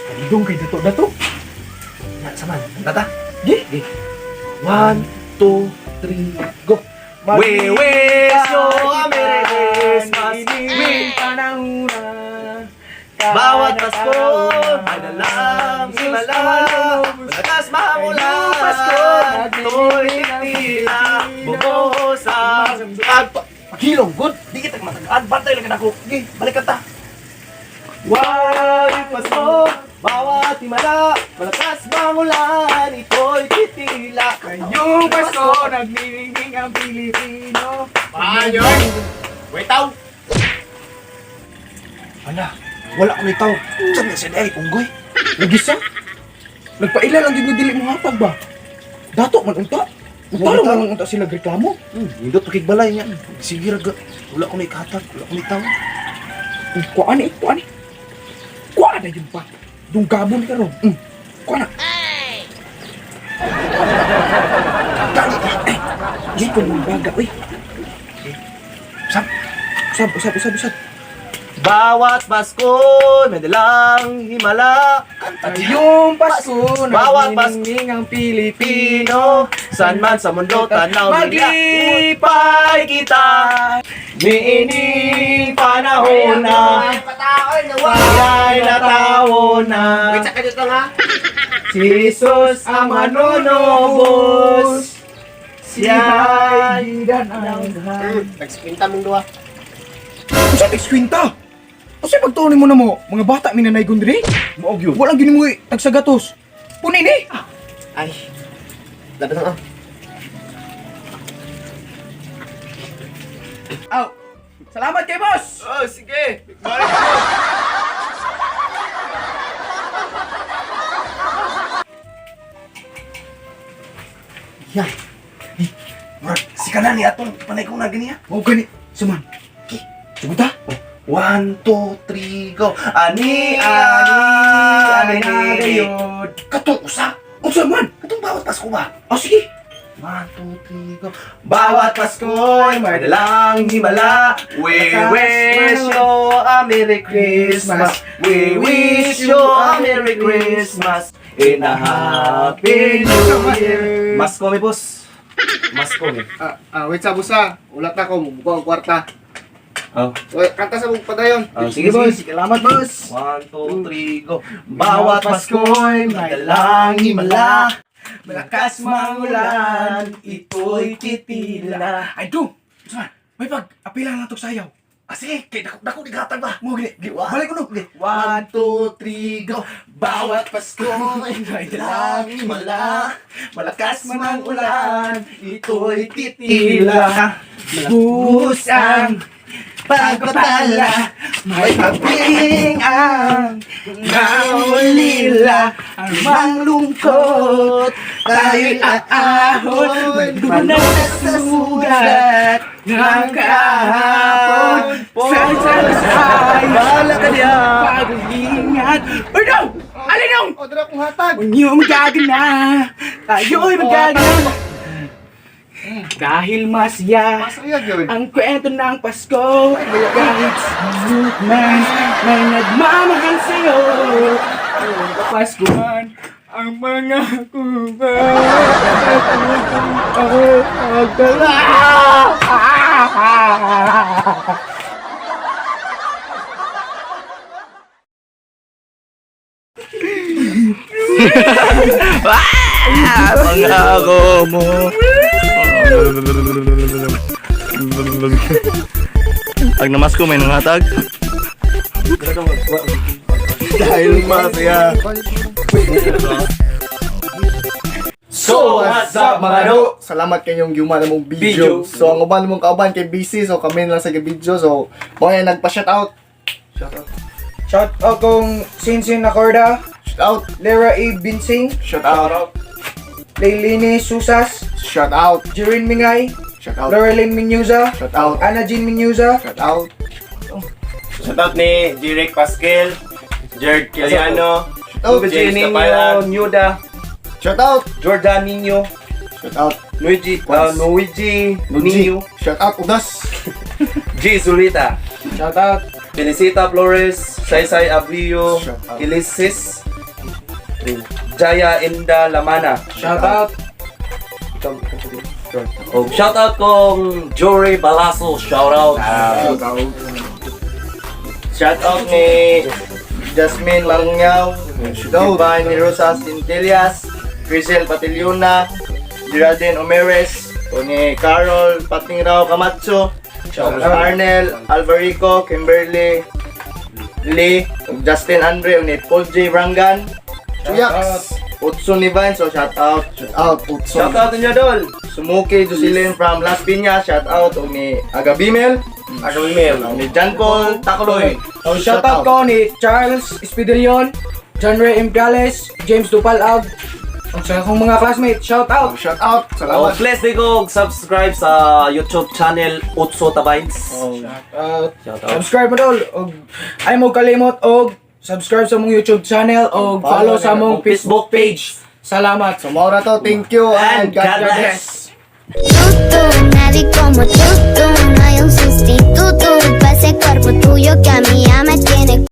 Kalidong kay dato dato. Na, saman. Tata. Gi. Gi. One, two, three, go. We wish you a Merry Christmas. We Bawat Pasko ay dalang himala. Malakas maulan. Pasko, Ito'y tila bumuhos ang pagpa... Pagilong, good. Di kita matagaan. Bantay lang ka na ako. Gi, balik ka ta. Why Pasko, bawat himala, malakas mangulan, ito'y titila. Ngayong Pasko, nagniningning ang Pilipino. Paano? Wait out! Wala, wala ko nitaw. Saan nga siya ay, unggoy? Lagi sa? Nagpaila lang gid ni dili mo hatag ba? Dato man unta. Unta lang man unta sila reklamo. Nindot pakigbalay niya. Sige raga, wala ko na ikahatag, wala ko nitaw. Kuan ni, kuan ni. Kuan na yun pa. Dunggamon karon. Kuan na. Dali. Eh, di ko mong baga, uy. Sab, Usab, usab, usab, usab. Bawat Pasko, may dalang himala. Kanta niya. Ngayong Pasko, Bawat Pasko. nagniningning ang Pilipino. Pino, saan man sa mundo tanaw nila. Maglipay kita, niining panahon na, Pataoy, nawa! ay natawo na. Wait sa kanyo lang ha! Si Jesus ang manunubos. Siya ay Gidan ang Nagspinta mong duha. Unsa ekskwinta? Unsa pagtuon nimo na mo? Mga bata minanaygon diri? Maog yun. Walang gini mo tagsagatos. Puni ni. Ay. Dapat lang ah. Aw. Salamat kay boss. Oh, sige! Balik ko! Yan. Eh, Murag, si kanan ni atong panay ko na ganiya. Mao gani. Suman. Okay. Suguta. One, two, three, go. Ani, ani, ani, ani. Katong usa. Unsa man? Katong bawat Pasko ba? Ah, sige. One, two, three, go. Bawat Pasko'y may dalang himala. We wish you a Merry Christmas. We wish you a Merry Christmas. And a Happy New Year. Masko mi, boss. Masko mi. Wait sa busa. Ulat na ko, mubuka ang kwarta. Oh. Wait, kanta sa mong padayon. Oh, sige, boss. sige. Salamat, boss. One, two, three, go. Bawat Pasko'y may dalang himala. Malakas mangulan, ito'y titila. Ay, do. Suman. May pag apila lang tog sayaw. Ah, sige, kay dako dako di gatag ba? Mao gani. Balik ko no. One, two, three, go. Bawat Pasko ay may dalang himala. Malakas man ang ulan, ito'y titila. Bus ang pagpapala, may pabing ang naulila, ang manglungkot, tayo'y aahon, magdunas sa sugat ng kahapon, sa salasay, Bahala ka diya. pag-iingat. Perdong! Alinong! O, dara kong hatag! Huwag niyo magagana, tayo'y magagana. Dahil masaya, Masaya yun. ang kwento ng Pasko, kahit sino man may nagmamahal sa'yo. Kung Pasko man ang mga kuba. Pangako mo. Pag namasko may nangatag. Dahil masaya. So, what's up mga do? Salamat kayong giuma na mong video. Video. So, ang uban mong kauban kay busy. So, kami na lang sa video. So, mga nagpa-shout out. Shout out. Shout out kong Sinsin Acorda, Shout out. Lera A. Binsing, Shout out. Leilini Susas, Shout out. Jirin Mingay, Shout out. Lorelyn Minyuza, Shout out. Ana Jean Minyuza, Shout out. Shoutout ni Jeric Pascal, Jared Kiliano, Shout out. James Nino, Kapalan, Nuda, Shout out. Jordan Nino, Shout out. Luigi, Luigi Luigi. Nino, Shout out Udas. G. Zulita. Shout out Felicita Flores, Saysay Ablio, Shout out. Ilisis, Jaya Inda Lamana. Shout out. Oh, shout out kong Jory Balaso, shout out. Shout out. Shout out ni Jasmine Mangyao, Divine Rosa Centellas, Crisel Patiliona, Geraldine Omeres, o ni Carol Patingrao Camacho, Arnel Alvarico, Kimberly Lee, ug Justin Andre, o ni Paul J. Rangan, Chuyaks. Utso ni Vine, so shout out. Shout out. Utso. Shout out niyo, Dol. Sumuki Jocelyn from Las Piñas, shout out. O ni Agabimel, Agawimel. o ni John Paul Takloy. Oh, shout out ko ni Charles Espidilion, John Ray Impiales, James Dupalag, ug sa akong mga classmates, shout out. Shout out. Oh, Salamat. please di ko subscribe sa YouTube channel Utso Tabines. Shout out. Shout out. Subscribe mo dol og ay mo kalimot og subscribe sa mong YouTube channel og follow sa mong Facebook page. Salamat. So, mao ra to. Thank you And and God God bless. bless. Tú, tú, nadie como tú, tú, no hay un